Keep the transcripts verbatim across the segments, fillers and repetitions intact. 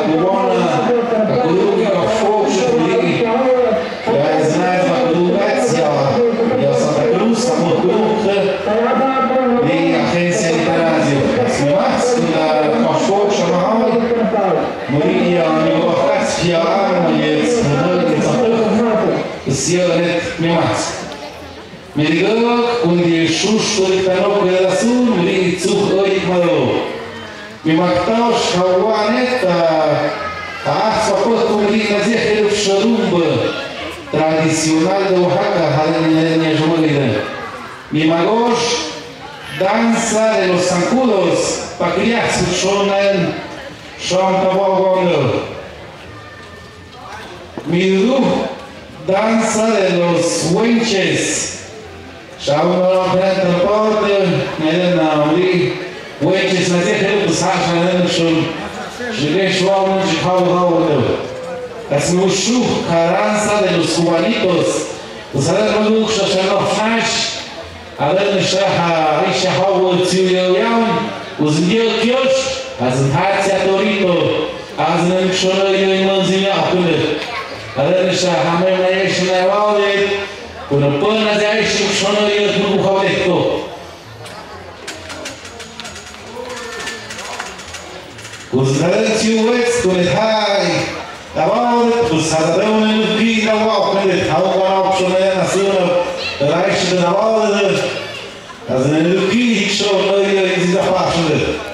Kuona, kuduki ka fok shukuli. Ya, es na, es ma kudu, ya, ya Santa Cruz, sa mo kudu. Di agencia de radio. Mas, kuna ka fok shama. Muri ya, ni ko kas ya, ni es, ni es. Siya net, ni mas. Mirigak, kundi shush, kundi tanok, kundi lasun, muri itsuk, oik malo. Mi maktaw shawanet, ah, ah, sapos kundi nazihe shorumba tradicional de Oaxaca, halen niya shumagida. Mi magosh, danza de los zancudos, pakriah su shonen, shon tawagondo. Miru, danza de los wenches. Shauna, frente, porte, neden, na, uri, wenches, na, dije, pues, ha, shanen, shun. Shige, shuau, shihau, hau, no. Así, ushu, danza de los cubanitos. Pues, a ver, no, shashano, flash. Adan shaha, ay shaha, wo tsiu yo yaun, uzin yo kiosh, azin hatsia torito, azin shona yo imon zin yo akule. Adan shaha, me me shona wale, kuna pona de ay shona yo tu hawle ko. Uzin tsiu wets, kuna hai. Tabaw, pues, hasta de un ki na wa, que de tau wa, opción ya nació, pero ahí sí de tabaw, hasta de un ki, hicho, no, y, y, y,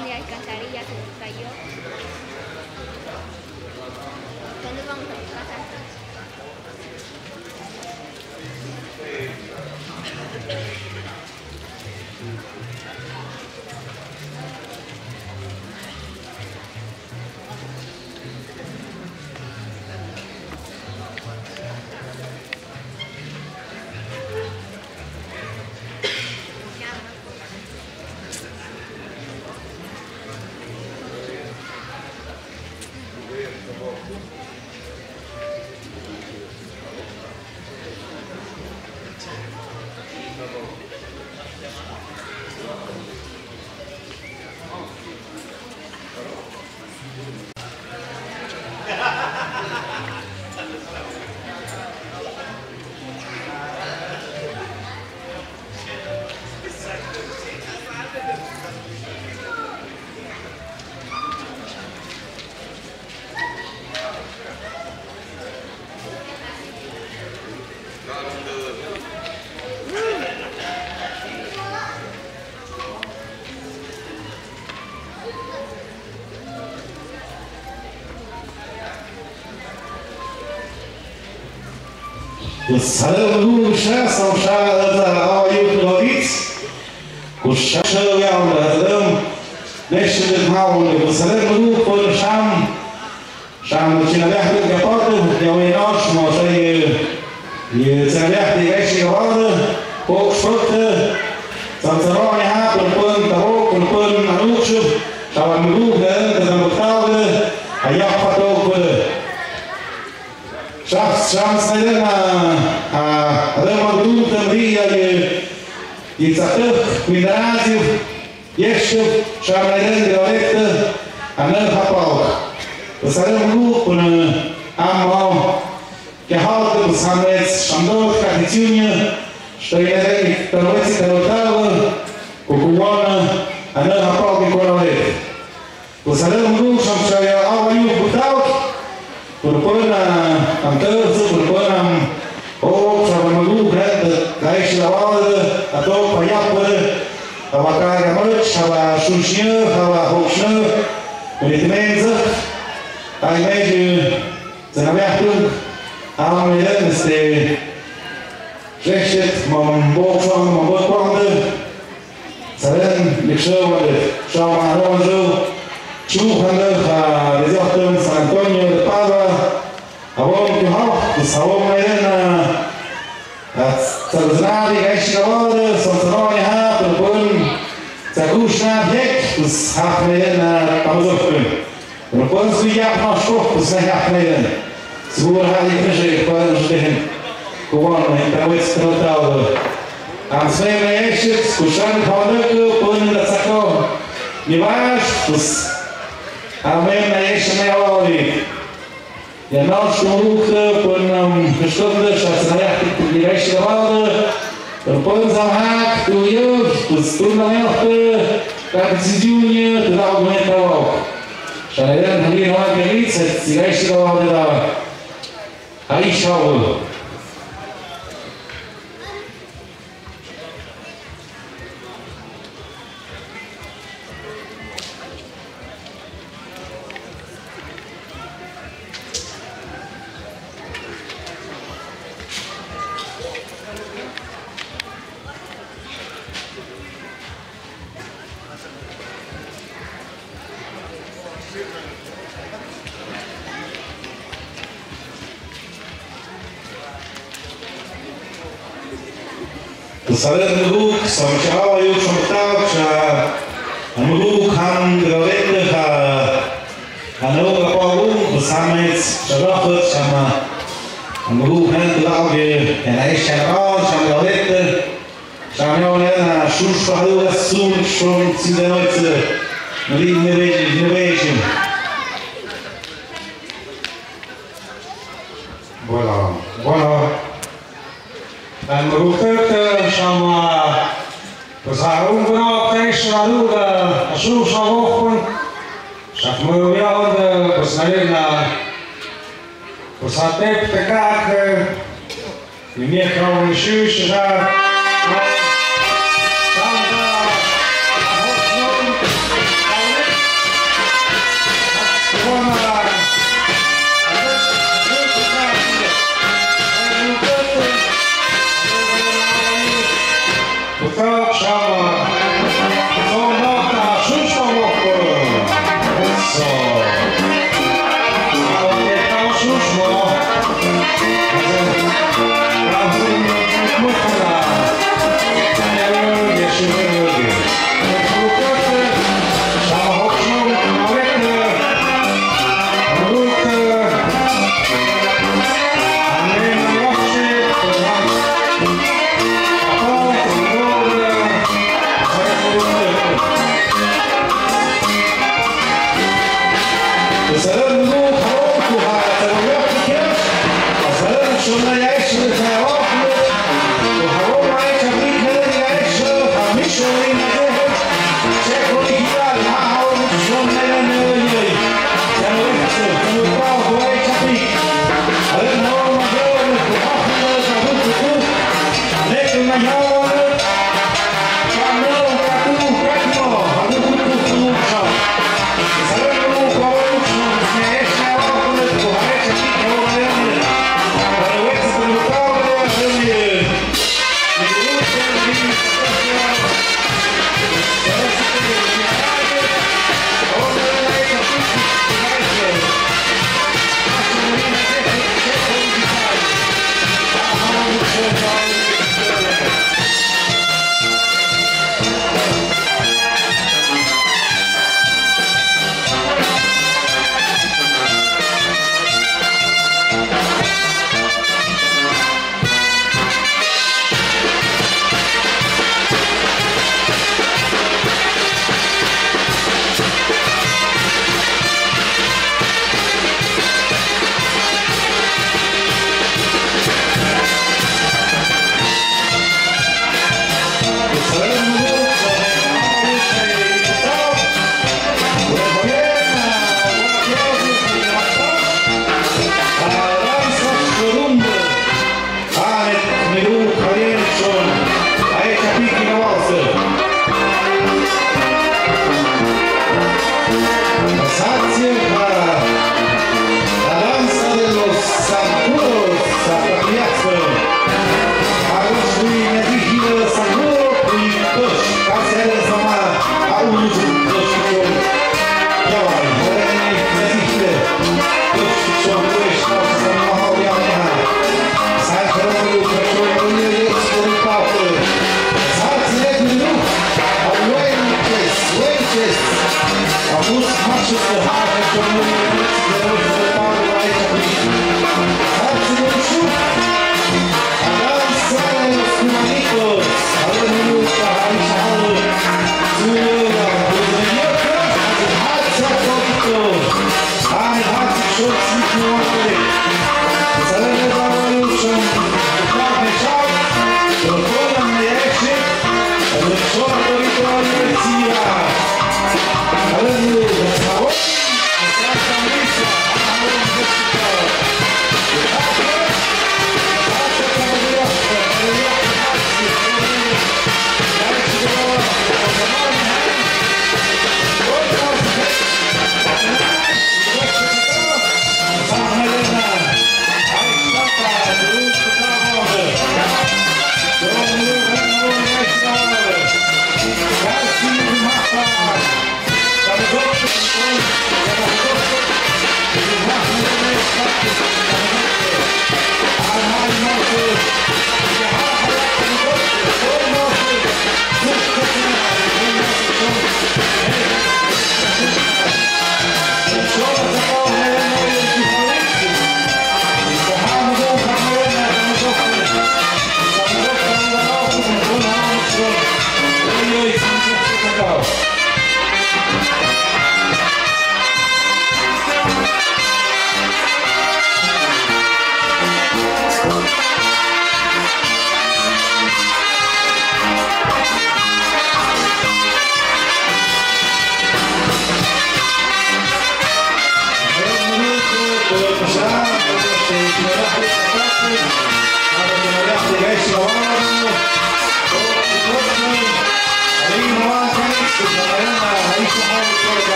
Hay alcantarilla, se nos cayó. Ya nos vamos a mi casa. Pues, hallo, hallo, Schass, am Schass, Alter, how are you, Loditz? Kus sha sha ya unda dam. Nesh de hau de salem ru por sham. Sham chin de hau de por de ya we no shmo sha ye. Ye salem de eshi wada. Pok shpokte. Sam saro ya ha por pon taro por pon aruchu. Sham ru de de dam tawde. Ayak patok. Sham, sham snayden a, a, adem a dum tem ria ye, ye tsatëh, minarazi, yeshëh, sham nayden de orete, a në hapal. Pues adem lu, pun, am, o, ke hal, pues amets, sham dot, ka titiunya, shtoy nayden, tarwetsi, tarwetsi, kukuana, a në hapal, ke kuana orete. Pues adem lu sham chaya awa yu butau. Purpun am tëh su purpun am. O sham lu hend kaish lawal ato payap. Awa kaya mach, awa shunshia, awa hokshia. Ritmenza. Ai meju. Zanawiahtung. Am yen este. Rechit mam bok sham mam bok kwang de. Saren, Miksho, Wale, Shama, Rojo, Chu, Handa, ha, Resorte, San Antonio de Padua, Awon, Kuhau, Sawon, Mairena, Salzari, Gaishika, Wale, Sonsononi, ha, Purpun, Sakushna, Hek, Hak, Mairena, Pamazofkun. Purpun, Suyap, Mashko, Sayap, Mairena. Suur ha ikna shek pa shek hen. Kuwan hen tawit tawit. Am swe me eshit kushan khawlek pun da sako. Niwash pus. Amen na yesh me awali. Ya nal shuruk pun am shukun da shas na yahtik pun niwash awali. Pun samhak tu yuf pus tun na yahtik. Kat sijunya tu da me tawa. Shanayan hali hawa gari set sigash awali da. Aisha. Saret nuguk, samshawa yuk samtak, sa nuguk han gawet ha, anu kapawung, samets, sarafet, sama nuguk han tulak, ya na isha, sama gawet. Samuel na shushu halu sun shun sinzenoitse. Mali innovation, innovation. Voilà, voilà. An rukete sama pasarum bro tes lalu da shushu wokun. Sakmu yaon da pasalina. Pasatep tekak. Mimi kau shu sha.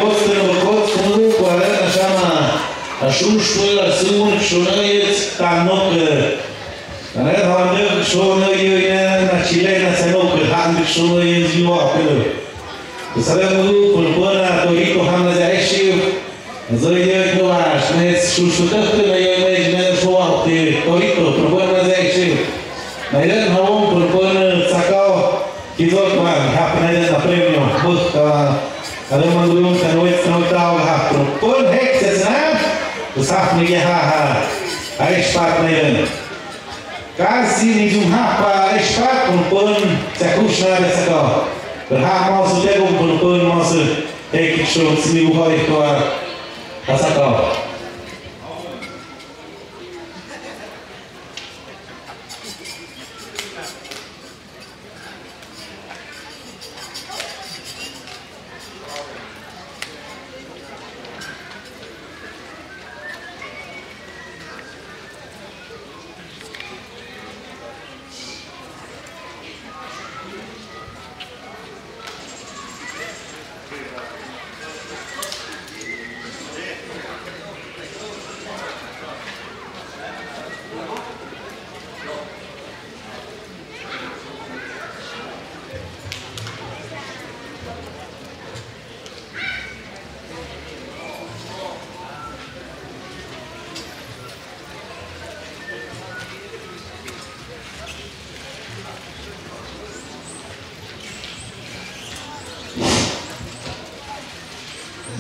Tø number kots, tø number kots, kuarenta xama. Ashush pøl, ashush pøl, yet, tanok. Nane thawan dø, shona yø, na chile, na senok, han dø, shona yø, yua, pøl. Sare mu, pøl, pøl, na, torito, han, na, ya, eshiv. Zø yø, no, ash, ne, shush, pøl, na, yø, ne, ne, shua, te, torito, pøl, pøl, na, ya, eshiv. Na, yø, na, pøl, pøl, na, sakao. Kizot wan, hap na yan na premio. Buh, ah, ada mangulung kan wet kan tau hap. Pun hek sesna. Usah ni ya ha ha. Ai spat na yan. Kasi ni jum hap, ai spat pun pun. Sakus na da sako. Berhak mau su jago pun pun mau su. Hek su sini buhoi tua. Asako.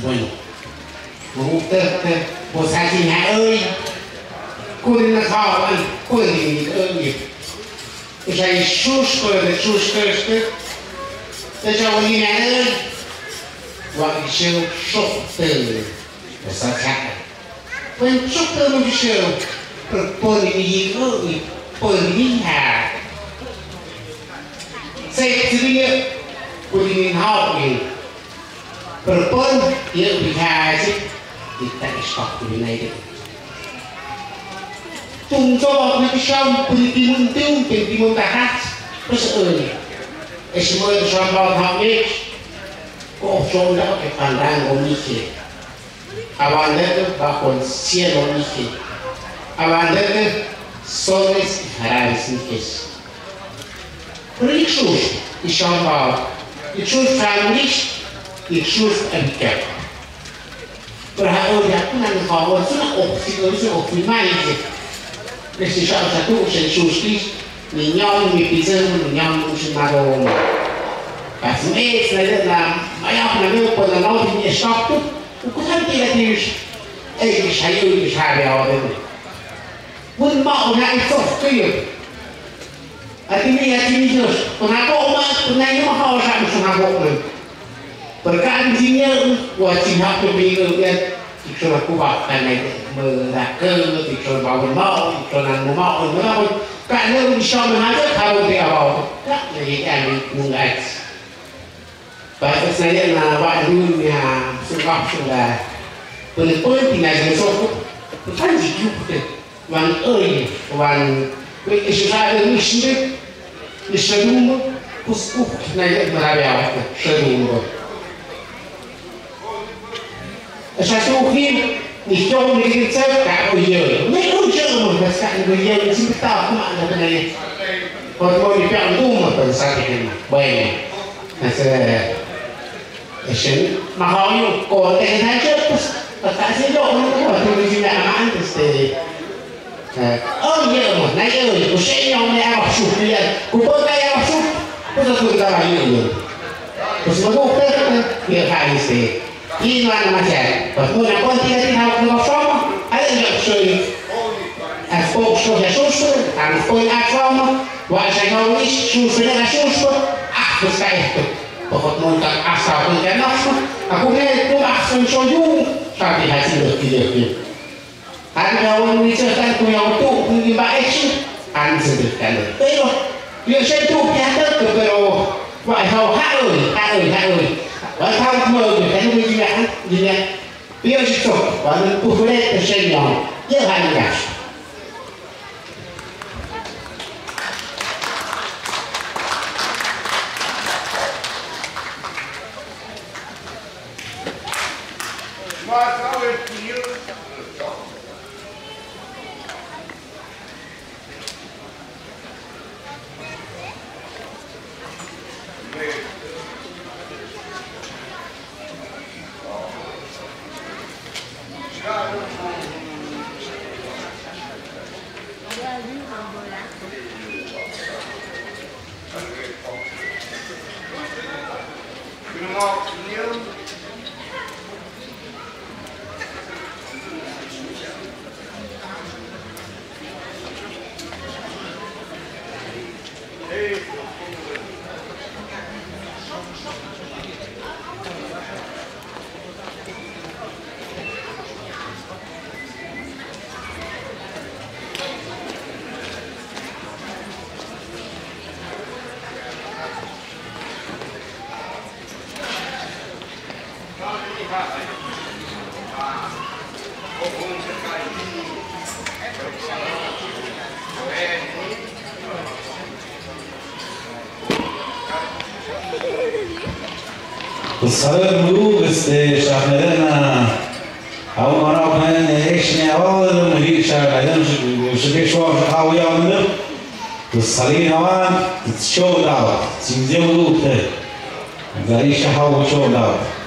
Bueno. Mo te, te, pues así me oí. Kunin na kawan, kunin na oí. Pues ahí sus, pues de sus, pues de. Te ya oí me oí. Wa isu softe. Pues acá. Wen chuk tø mundisyo, propone mi yiko, i pon mi ha. Sek tiri ye, pon mi ha ye. Propone ye bi ha si, i ta iskok mi na ye. Tum so mi sham, pon mi timun tum, pon mi timun tahat, pues oi. Esmo sham ba ha mi. Ko sham da ke pandang ko mi ke. Abandoned bajo el cielo, dije. Abandoned soles y jarares, dije. Pero Jesús, y Shambao, Jesús families, Jesús habitó. Pero ahora, una mejor, una opción, una opción, dije. Este ya, o sea, tú, Jesús, dije, mi ñam, mi pizarro, mi ñam, mi madonna. Kasi mi, sa, na, maya, na, mi, pues, na, no, mi, stop, tú. Ukuthan ti la ti, eh, ki shayu, ki shabi awa de. Kun ma una itsof kuyu. Ati mi, ati mi Dios. Kuna ko ma, kuna yo ha sa, kuna ko ma. Perkaan jinya, wa jinya ko mi ko ya. Tikso la kuba kana mo la ko, tikso la ba mo, tikso la mo ma, mo la ko. Kana ni shama ha ka ko de awa. Ka ni ani mungai. Ba sa ya na wa ni ya sungap sungap. Pun pun tina jeng soko. Kan ji ju te. Wan oi, wan, we isu sa de ni shinde. Ni shadum, kus kuk na ya marabe awa. Shadum. Sa suhi, ni chong ni kin sa ka oye. Ni oye mo, basta ni oye, ni sin ta kuma na na ye. Por mo ni pe andu mo, pero sa ke na. Bueno. Ese, ese, ma ha oye, ko te na che, pues, basta si yo, no, no, no, ni sin na antes de. Eh, oh, ye, oh, na ye, oh, ku she, yo, me, ah, shu, ya, ku, po, ka, ya, shu, ku, so, ku, ka, ye, ye. Ku, so, ku, pe, ye, ha, este. I, no, no, ma, che. Pues, ku, na, po, ti, ti, ha, ku, no, so, a, ye, yo, shu, ye. A, po, so, ya, shu, shu, a, po, a, so, wa, sa, yo, ni, shu, shu, ya, shu, shu, a, ku, sa, esto. Po, ku, mo, ka, a, sa, ku, ya, no, shu, a, ku, ne, ku, a, so, so, yu, sa, ti, ha, si, lo, ti, lo, ti. An yawan ni sa tan ku yaw tu ku ni ba action. An sa de kan. Pero yo sa tu ki hata tu pero wa haw haw haw haw. Wa haw mo de kan ni ya ya. Yo sa tu wa ni ku fure te sa yaw. Yo ha ni ya. Pues a ver, Muruk, este, Shahmedana, a un mano, ven, eh, Eshne, a ver, Muruk, Shahmedana, Shahmedana, Shahmedana, Pues salí nawan, show down, sin Muruk, eh. Gari Shahau show down.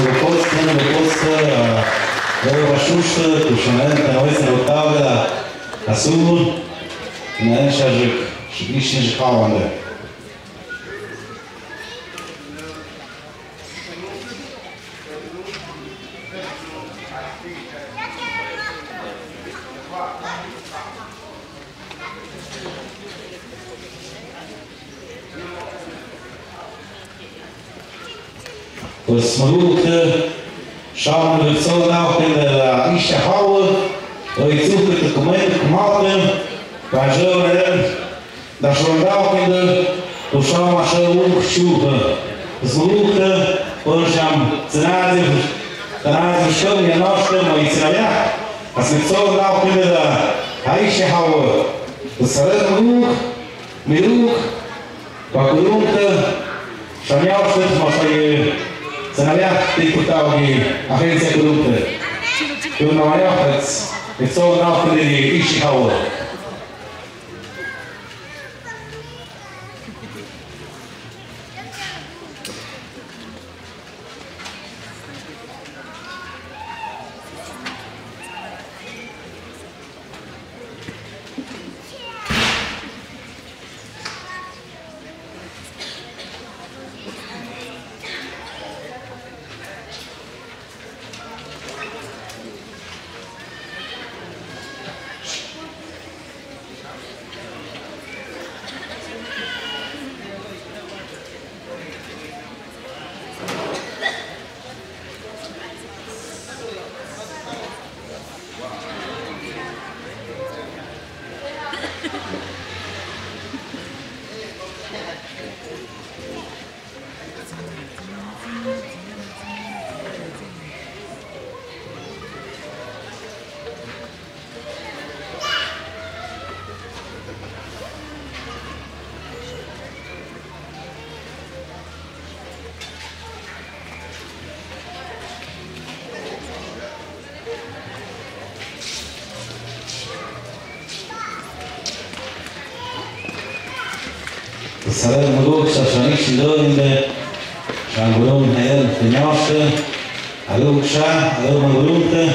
Lopotste, lopotste, a, lopotste, kushane, tawes, lotavla, asun, na, shajik, shajik, shajik, awande. Pues murukte, sham rikso nau kende la isha hawa, oi tsukte kumai kumate, pajo re, da shondau kende, tu sham ashe uk shuha. Pues murukte, pues sham, tsinazi, tsinazi shom ya noshte, mo itsraya, as rikso nau kende la, aisha hawa, pues sare muruk, Miruk, pakurungte, shaniaushtet, masai, sanaliah, ti putaugi, agencia kurungte. Yu nawayah, it's all now for the ishi hawa. Sare muruk sa sani sindo inde, sangurung hel penyose, aluk sa, aluk muruk te,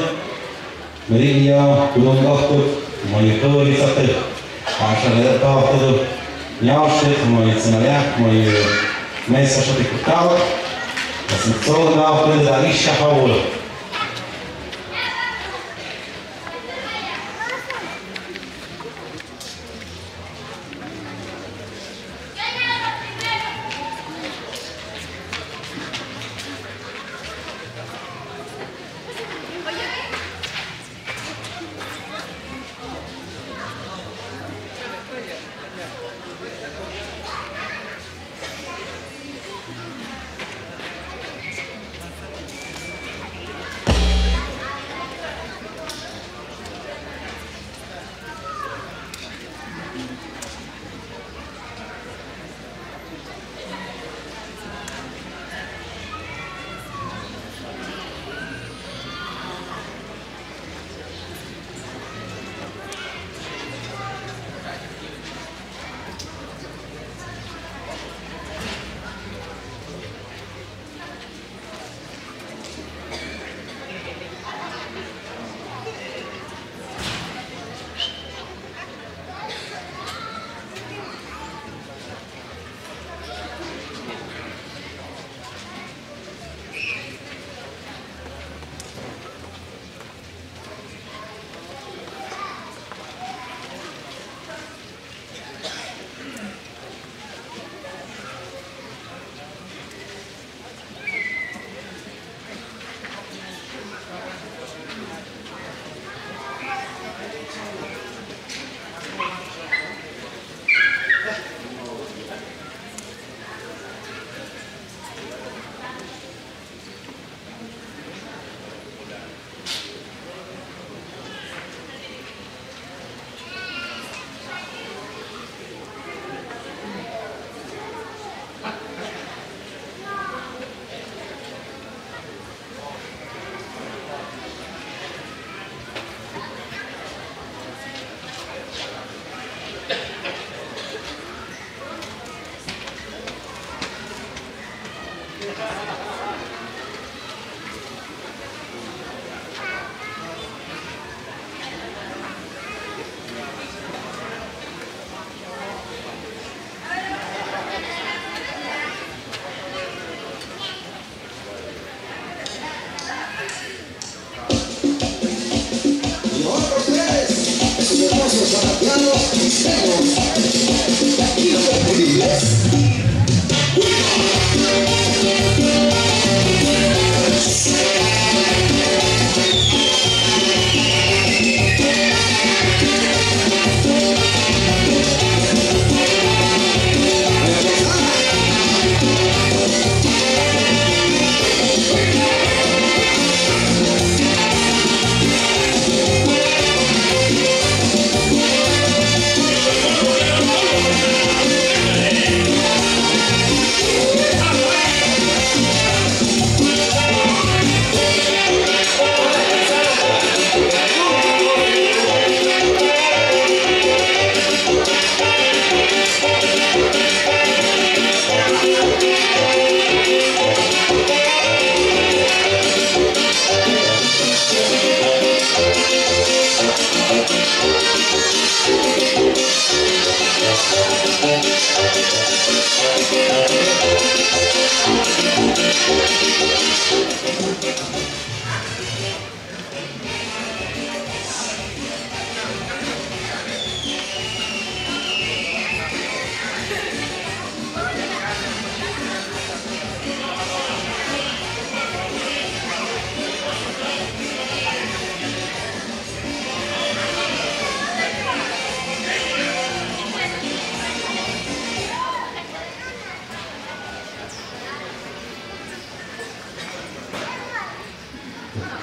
Meri'ia, kurung oktuk, moyu turi sate. Asha le tau tudu. Nyaushit, moyu tsinaya, moyu mesa shati kutau. Asin tso nau tudu da isha haul.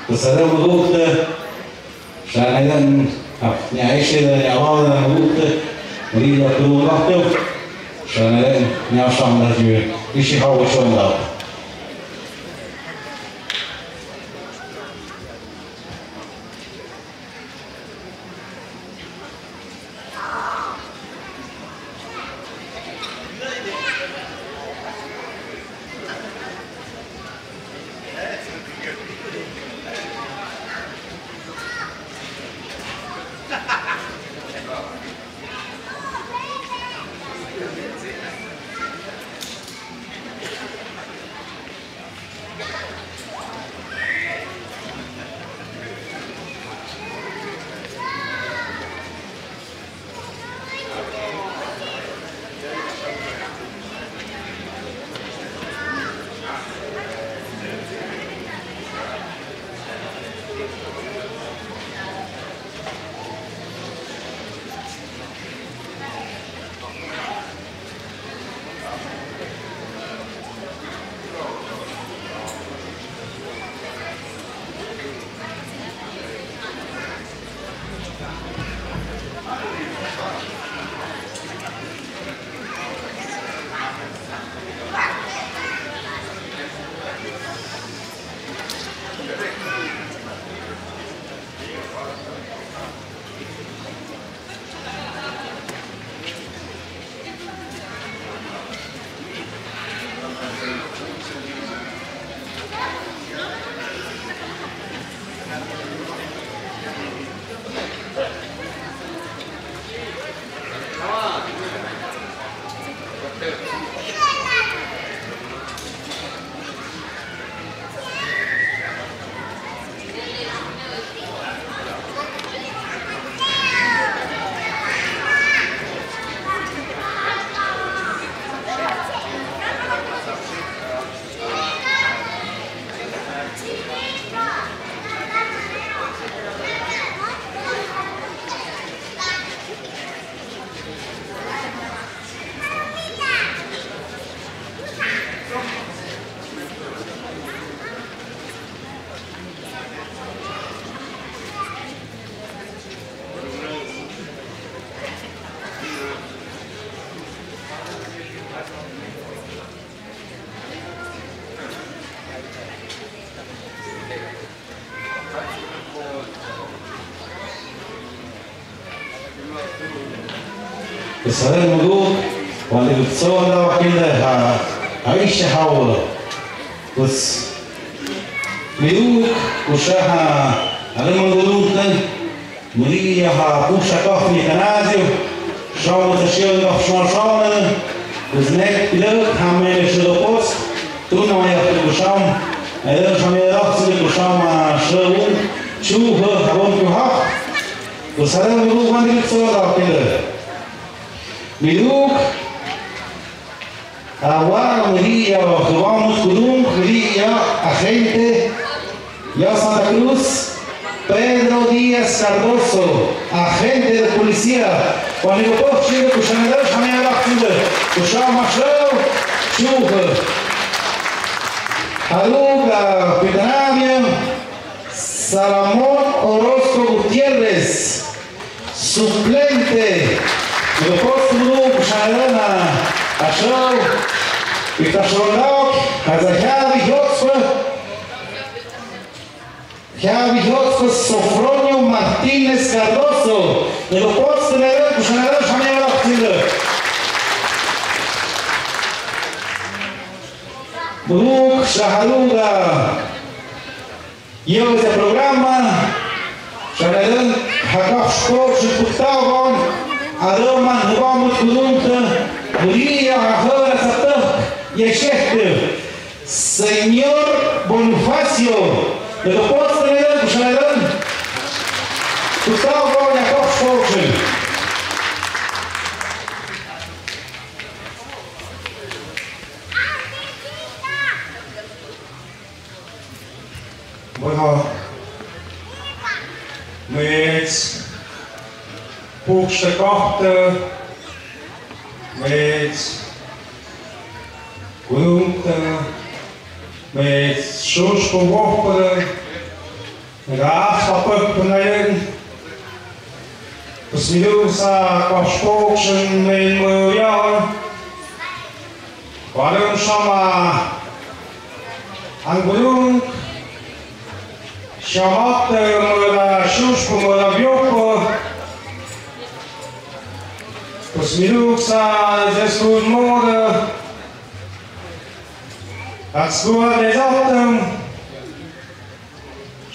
Tusaré mudukte, shanelen, ap, nya ishi de nya wau de mudukte, mudila turun waktu, shanelen, nya sham da ju, ishi hau sham da. Tusaré muduk, wan i lutsoon da wakin da ha, ha isha hawa. Tus, miuk, kusha ha, ale manguluk da, Muli ya ha pusha kof ni kanazio. Shong sa shong kof shong shong. Kusnet pilok ha me shong pos. Tuna ya kusham. Ayo shong ya roh si kusham shong. Chu ho ha bon ku ha. Kusara mulu wan di so da pil. Miluk. Awara muli ya, wamut kudung muli ya, agente ya Santa Cruz, Pedro Díaz Cardoso, agente de policía. Wan i kopoh shi kushanadar shami arak tinde, kushama shau, shuh. Haruka, Petanavia, Salomón Orozco Gutiérrez. Suplente. Nikopost mulu kushanadar na ashau. Ita shondao, kaza hiabi hiotskwe. Hiabi hiotskwe Sofronio Martínez Cardoso. Nikopost mulu kushanadar shami arak tinde. Mulu kushaharuga. Yo, este programa, shanadar, hakaf shkor, shukutagon, aroman, hubamut, kudunta, mulia, ahora, satak, yeshehte. Señor Bonifacio, de los postres, shanadar, kutagon, hakaf shkor. Bueno, mets, pukshte kohte, mets, kulungte, mets, shush kuwohpere, Nanga'ak papøk panayen. Pues miduksa kwah spok syen men mø yaon. Kwadøm shama. Angulung. Shamak te mø la shush mø la biok. Pues miduksa Jesús mø la. Atsua de zatem.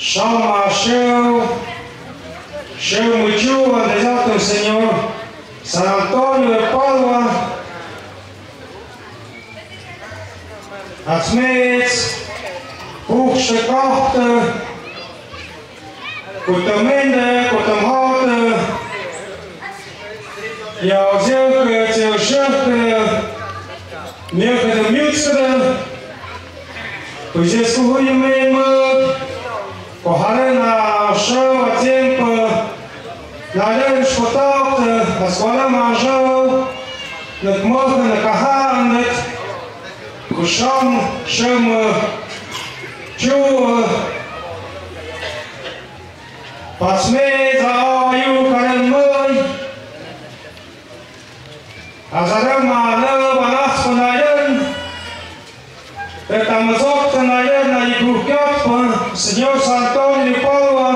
Shama sheu, sheu muchu ande zatem Señor San Antonio de Padua. Atsmets, puh shekahte, kutamende, kutamhate. Ya, osiak, eh, tsiak, osiak, eh, miak, eh, miutskede. Pues ya skuhuyi men mø. Koharena, sheu, a tiempo. Nalen shkotak, eh, askuala ma sheu. Nek mø, nek kaha, nek. Kusham, shem, eh, chu, eh. Pasme, za, ayu, karen, mø. Azarem a leu balas panayen. Petamazok panayen na ibukiot pa Señor Santo ni Paua.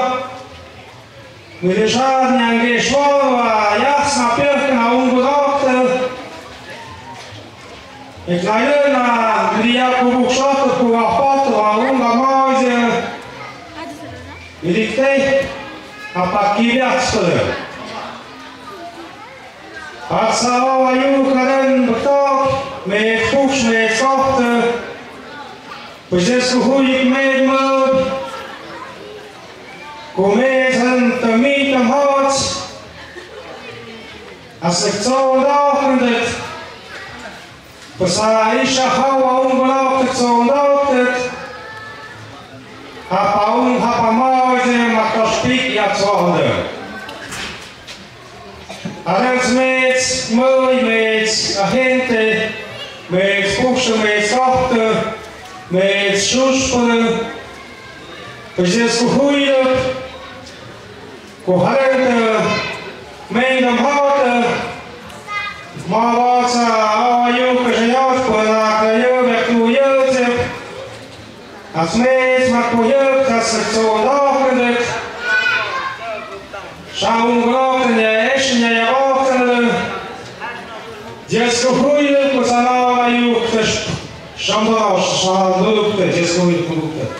Milishan yang Yeshua, yas na pek na ungudokte. Iklayen na milia kubukshot kuwapat wa unga moje. Ilikte. Apakibiat sele. Patsao ayu karen betok, me push me sohte. Pues ya skuhuyi me mø. Kume san tami tamhots. Asek so dohkendet. Pues a isha hawa un dohket so dohket. Hapa un hapa moje matospik ya so de. Arens mets, møy mets, agente, mets puhshe, mets sohte, mets shushpene, pues ya skuhuyi, kuharente, mendam hote, mawatsa, ayu, kashayot, pena, kayo, mektu, yelzep, Asmets mak puyuk tas so dohkendet. Shaun dohkendet, eshin ya dohkendet. Jesku huyuk kusana ayuk tas. Shamdo shaluk tas Jesku huyuk huyuk tas.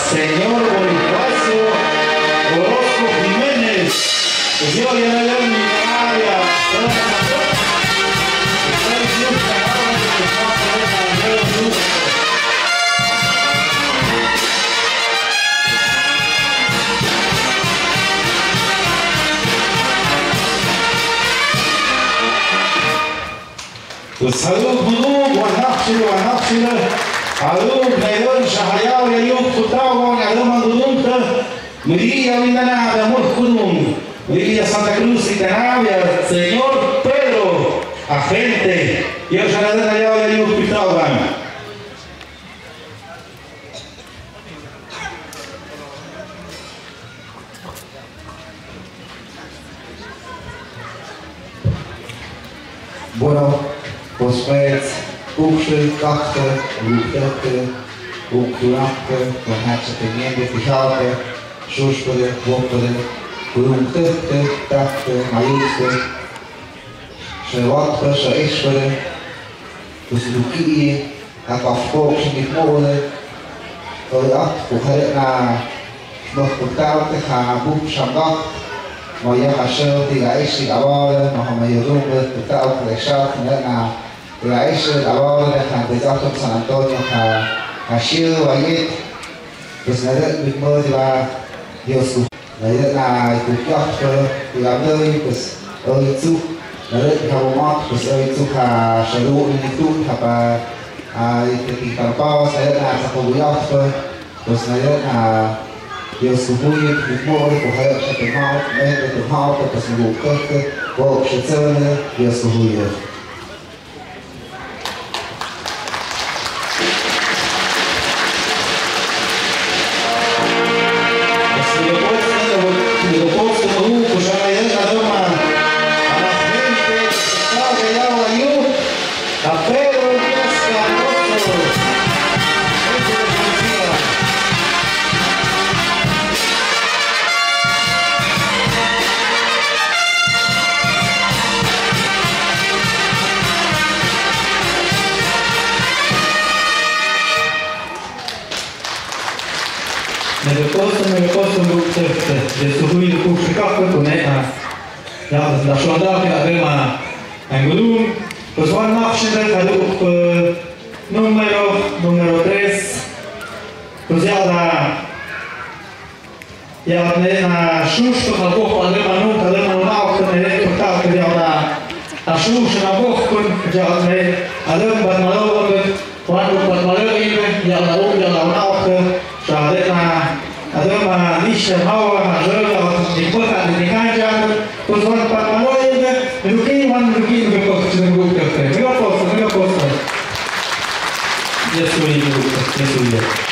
Señor Bonifacio Orozco Jiménez. Pues haluk nunuk, wanakchile, wanakchile. Haluk nayon shahayau yayuk kutau, naluma nunukta. Miri ya windana da murkunun. Miri ya Santa Cruz y Canavia, señor Pedro, agente. Yo shahayau yayuk kutau. Bueno, pues, pues, ukshe, kakte, uktehte, ukturakte, konhache, teniente, tijauke, shushpede, wokpede, kuruktehte, takte, mayuste, shewakte, sheishpede, pues, lukiye, Hapa fkohk shin ikmo'ode. Oy at kuharena. Noh kutauke ha buh shambak. Maya ha shel tiga ishi abale. Maha maya rumbe kutauke le shal tinena. Tiga ishi abale ha de San Antonio ha. Ha shil wayit. Pues nare big mo di ba. Dios. Nayetna ikukyahpë, ilamnëy, pues, ëytsuk, nayetna hawamak, pues, ëytsuk ha shalu'ni nituk, hapa, ah, itekikarpawas, nayetna sakawiyahpë, pues, nayetna Dios kuhuiyi, ni mo'o kuhaya, sa te mao, me te mao, te pas ngu kehte, bo, se tsene, Dios kuhuiyi. Nede posto, nede posto, nede posto, Jesús hui, hu, hu, hu, hu, hu, ne, ah. Ya, da, shonda, ke, ade, ma, angulum, pues, wan, ma, shinde, kadu, eh, número, número tres. Pues, ya, da, ya, ne, na, shush, to, kadu, ade, ma, nu, ade, ma, nu, na, ok, ne, to, ka, ke, ya, da, na, shush, na, bok, kun, ya, ne, ade, ma, ma, lo, Wan u pat maleu imbe, ya la u, ya la u na okte, sa de na, ade ma nisha mawa, ma zeu la, ni pota, ni hanja, pues wan pat maleu imbe, ni duki, wan duki, ni duki, ni duki, ni duki, ni duki. Yesu, ni duki, Yesu, ni duki.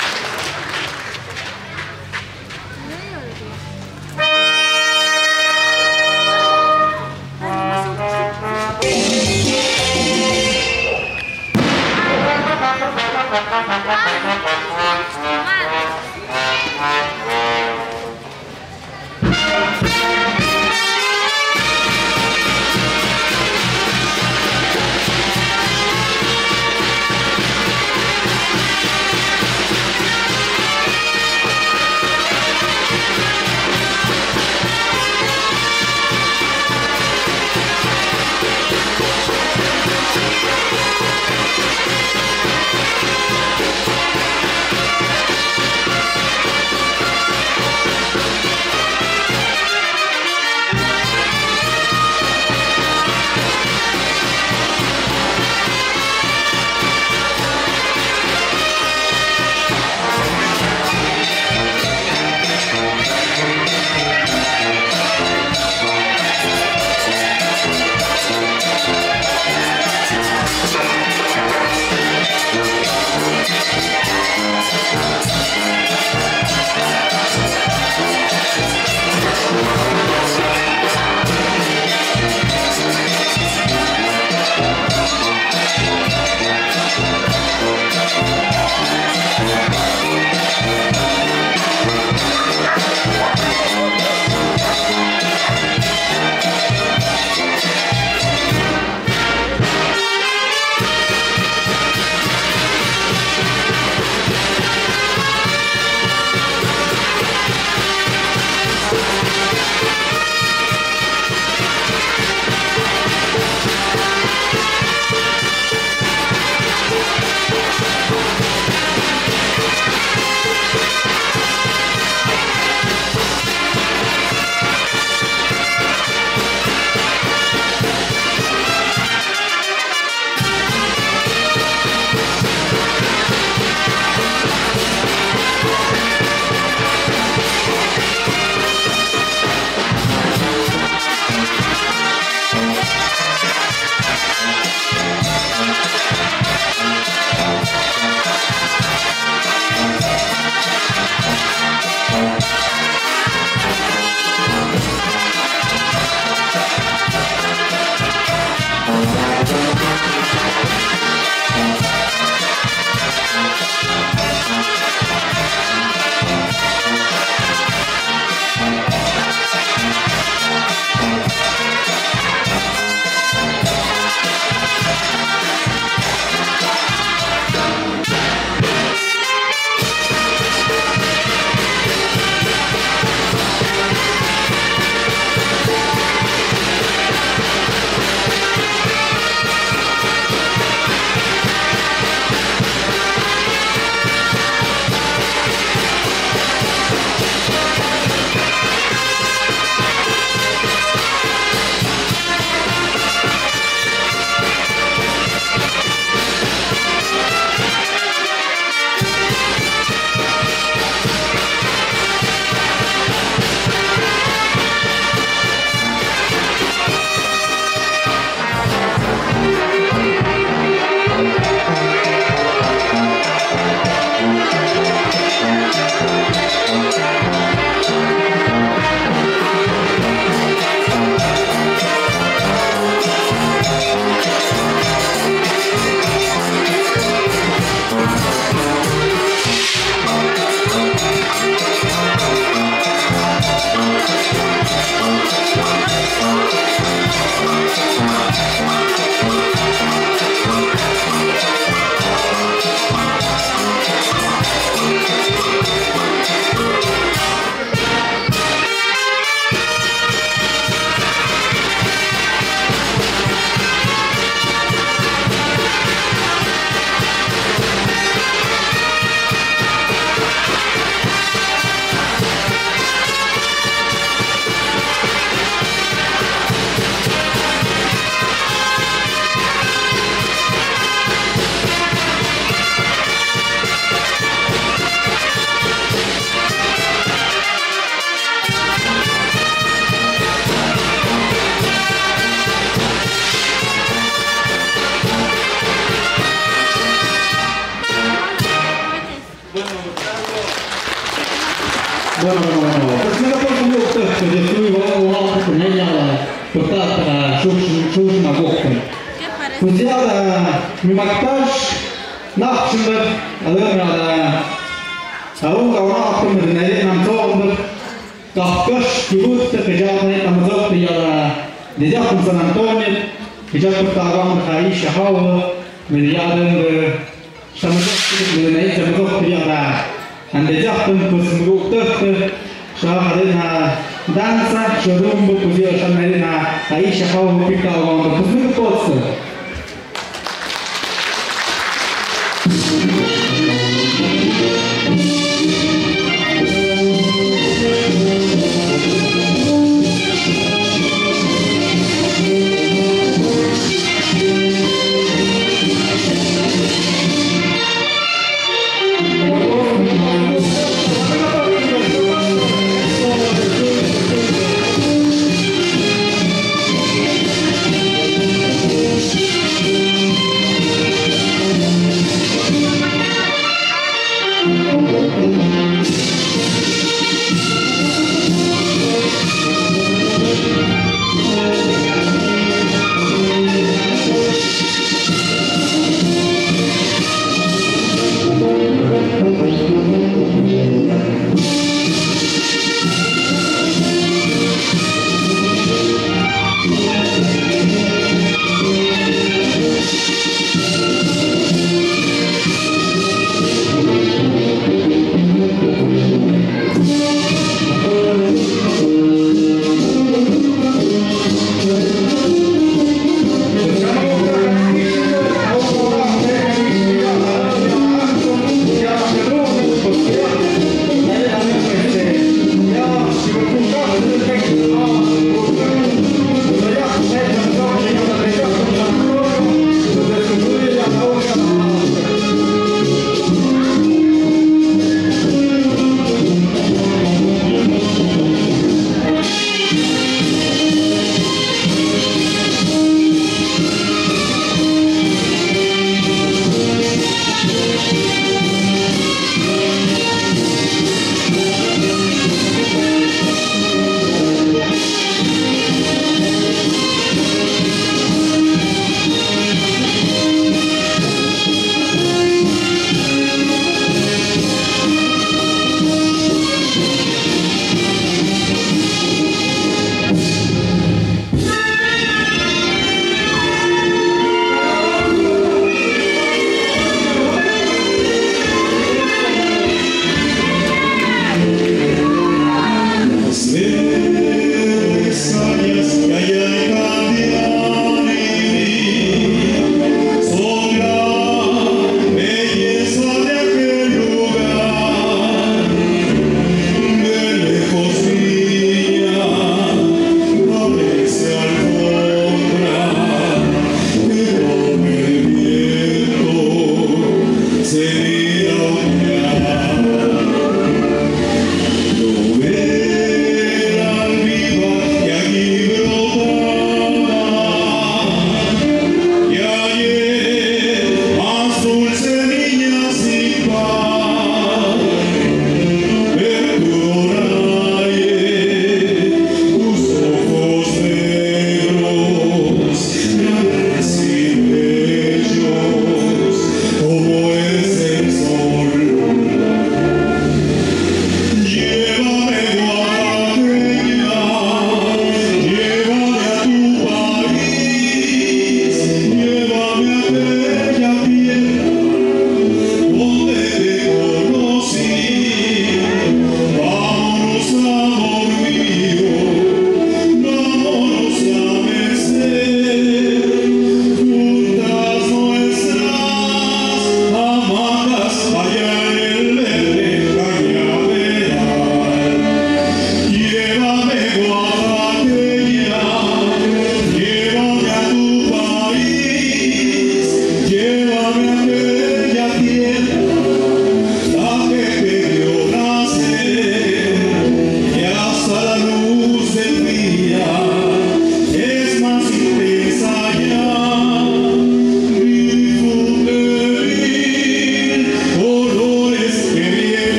Yada, mi maktash, nah, shimber, alana, aung aung akhun mi nai nam so, kafkash, kibut, kejap, nai tam so, yada, di jak San Antonio, kejap, ta aung, hai, shahau, mi yada, Samagok, nai samagok pia da. Ande jak pun pus muguk teh teh. Sa hari na dansa showroom bu kuzi asan hari na Aisha hau pika awang bu pus muguk teh.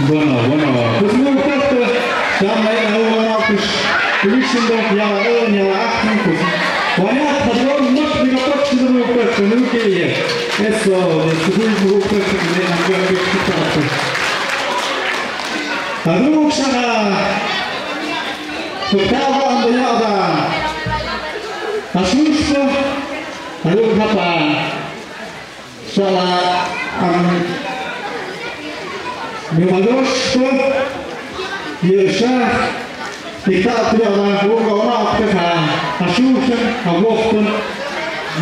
Bueno, bueno, pues nu pekta, sa mai na u na kus, kulisin do ya, eh, ya, ah, kus. Wanya, patrón, mut, diga, pekta, nu pekta, nu ke ye. Eso, de, su, nu pekta, ne, na, ke, ke, ke, ke. Adu, sa, pekta, wa, anda, ya, da. Asusta, adu, kapa. Sala, am, mi mados to, ye sa, tika pia la, wonga ona, peka, asusen, awohten,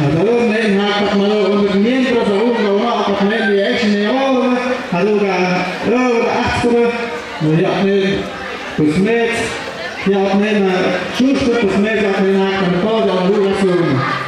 adon ne, na, kat malo, mientras, wonga ona, kat ne, ye, ne, awohten, adoga, adoga, astra, ya, ne, pues, met, ya, ne, na, susto, pues, met, ya, ne, na, kat, todo, ya, adoga, susto.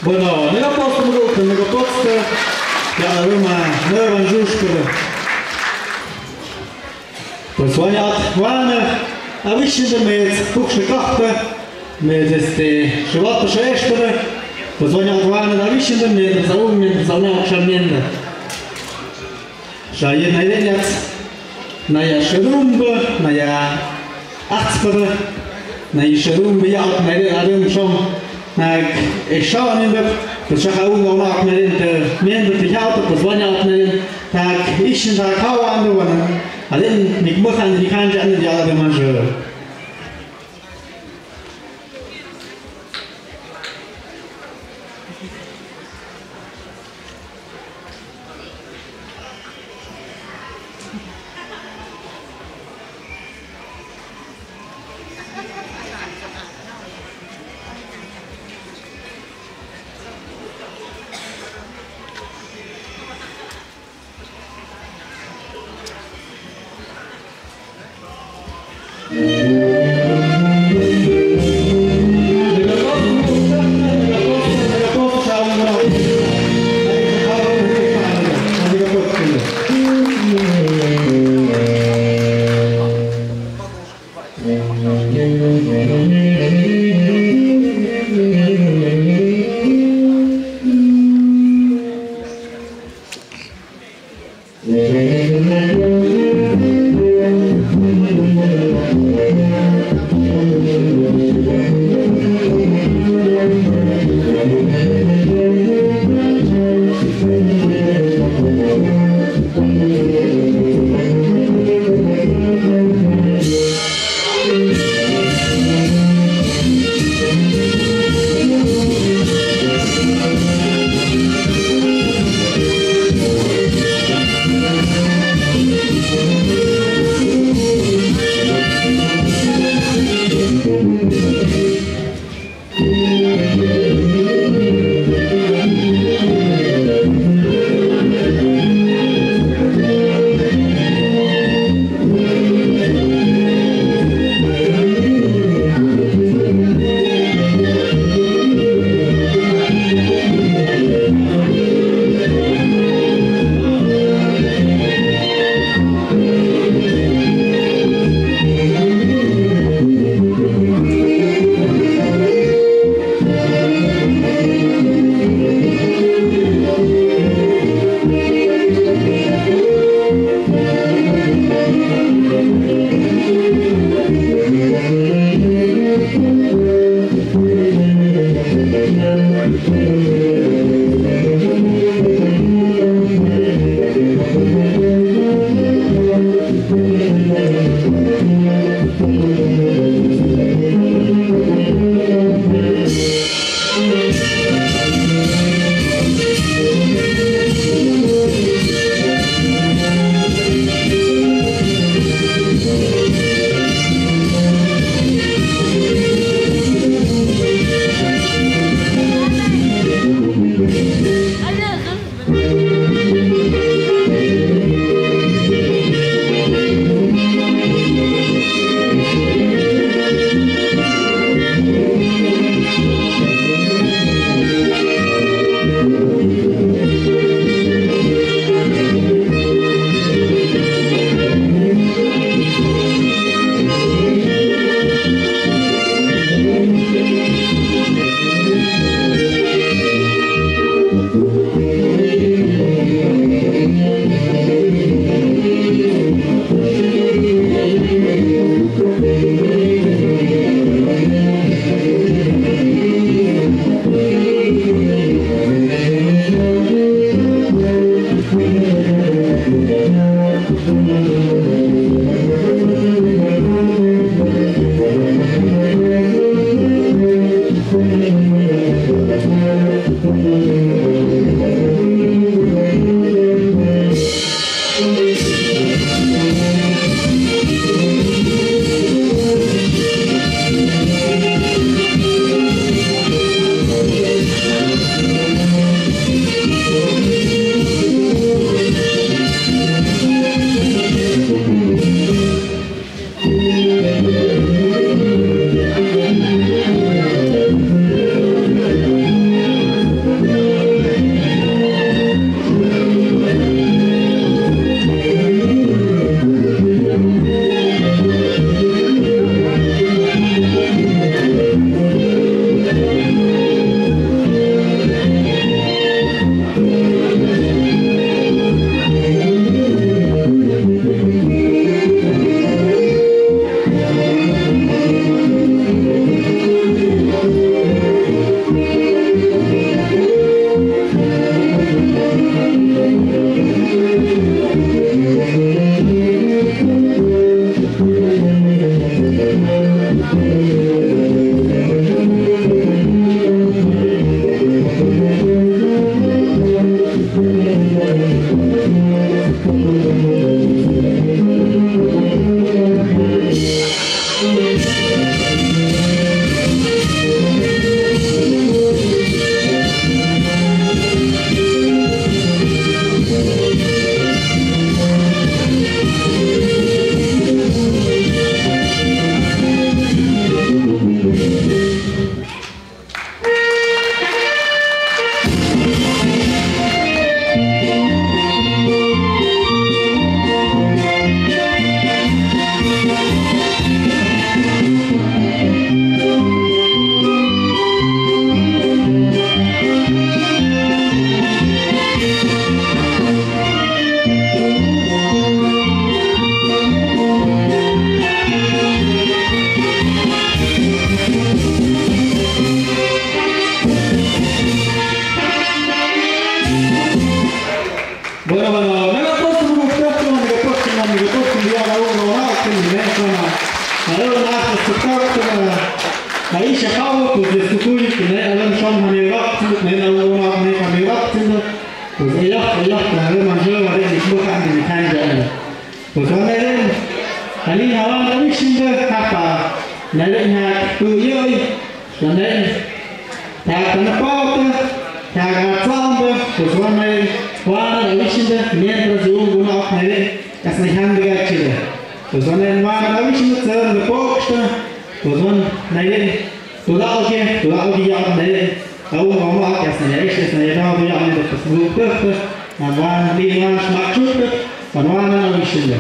Bueno, nega post mo, nega post, ya aruma, nega vanjushkada. Pues vanya at vana, avishinda med, pukshda kahta, med este, shawata sheshtada. Pues vanya at vana, avishinda med, zaum med, zauna akshan menda. Shaya nairenyats, naya sharumba, naya atspada, naya sharumba ya at naire arum shom, nak esha nimba, pues shaha unga una at naire te, men te ya at, pues vanya at naire, tak ishin tak hawa ando wana, aden nikmahan nihan jan ya arum shom. Kau, pues, desde tuyo, que no hay algún son, mami, rock, no hay algún, no hay, mami, rock, no. Pues, ella, ella, la de mayor, la de mi mujer, mi mujer, ya, no. Pues, van a ver, ali, hawan, la mission de, hapa, la de, na, tu, yo, y, la de, ya, tan, pauta, ya, gazamba, pues, van a ver, van a la mission de, mientras yo, uno, la de, as, na, hand, de, chile. Pues, van a ver, van a la mission de, se, de, posta, pues, van a ver, Tudaoke, tudaoke ya ne, au mama ya sene, ya sene, ya ya ne, pas mu pe, na wan di wan smak chupe, na wan na wishin de.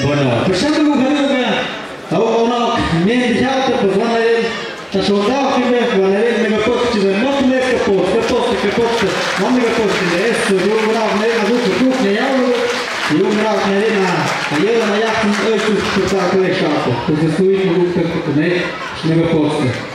Bueno, pues ya tengo que ver, ahora, mientras ya te, pues, van a ir, ta soldado que me, van a ir, mega post, que me, no te me, que post, que post, que post, no mega post, que esto, yo, una, me, a gusto, tú, me, ya, yo, una, me, na, ayer, na, ya, esto, que está, que está, pues, estoy, que, que, que, me, mega post.